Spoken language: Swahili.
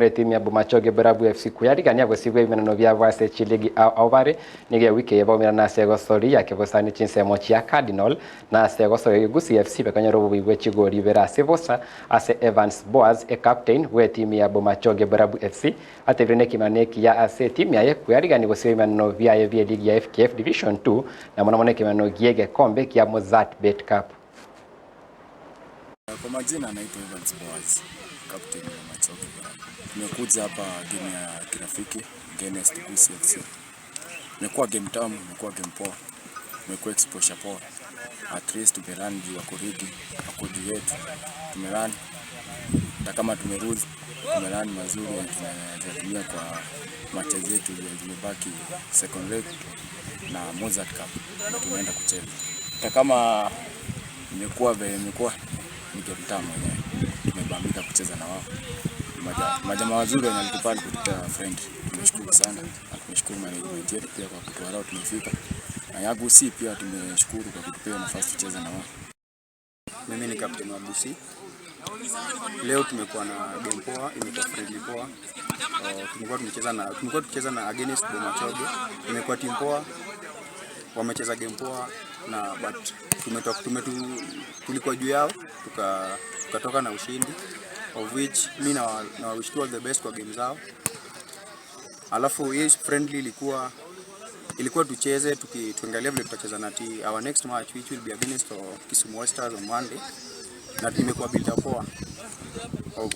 Etimu ya Bomachoge Borabu FC kuyarigania gosibwa ebimenano biabo ase chiligi ao ao bare nigo ewiki eye baumerana ase egosori ya kebosani chinsemo chia Cardinal na ase egosori Gusii FC bakanyora obobui bwe chigori ibere ase bosa ase Evans Boaz ecaptain bwe etimu ya Bomachoge Borabu FC atebire nekimano ekiya ase etimu yaye kuyarigania gosibwa ebimenano biaye bie ligi ya FKF Division 2 na mono mono ekimenano gie egekombe kia Mozzart Bet Cup. Kwa majina naitwa Evans Boaz, captain wa Machoke Borabu. Tumekuja hapa game ya kirafiki against Gusii FC. Imekuwa game tamu, imekuwa game poa, imekuwa exposure poa. At least tumerun juu wako ligi, wako juu yetu. Tumerun hata kama tumelose, tumerun mazuri na tunaweza tumia kwa matches zetu zimebaki, second leg na Mozzart Cup na tunaenda kucheza. Hata kama imekuwa vile imekuwa, ni game tamu wenyewe. Tumebambika kucheza na wao. Majamaa wazuri wenye walitupali kutupea friend. Tumeshukuru sana na tumeshukuru management yetu pia kwa kutuallow tumefika. Na ya Gusii pia tumeshukuru kwa kutupea nafasi tucheze na wao. Mimi ni captain wa Gusii. Leo tumekuwa na game poa, imekuwa friendly poa. Tumekuwa tukicheza na against Bomachoge. Imekuwa team poa. Wamecheza game poa na but tulikuwa juu yao, tukatoka na ushindi, of which mi na wish to all the best kwa game zao. Alafu hii friendly ilikuwa tucheze tuangalia vile tutacheza na our next match, which will be against Kisumu All Stars on Monday, na imekuwa build up poa. Oh.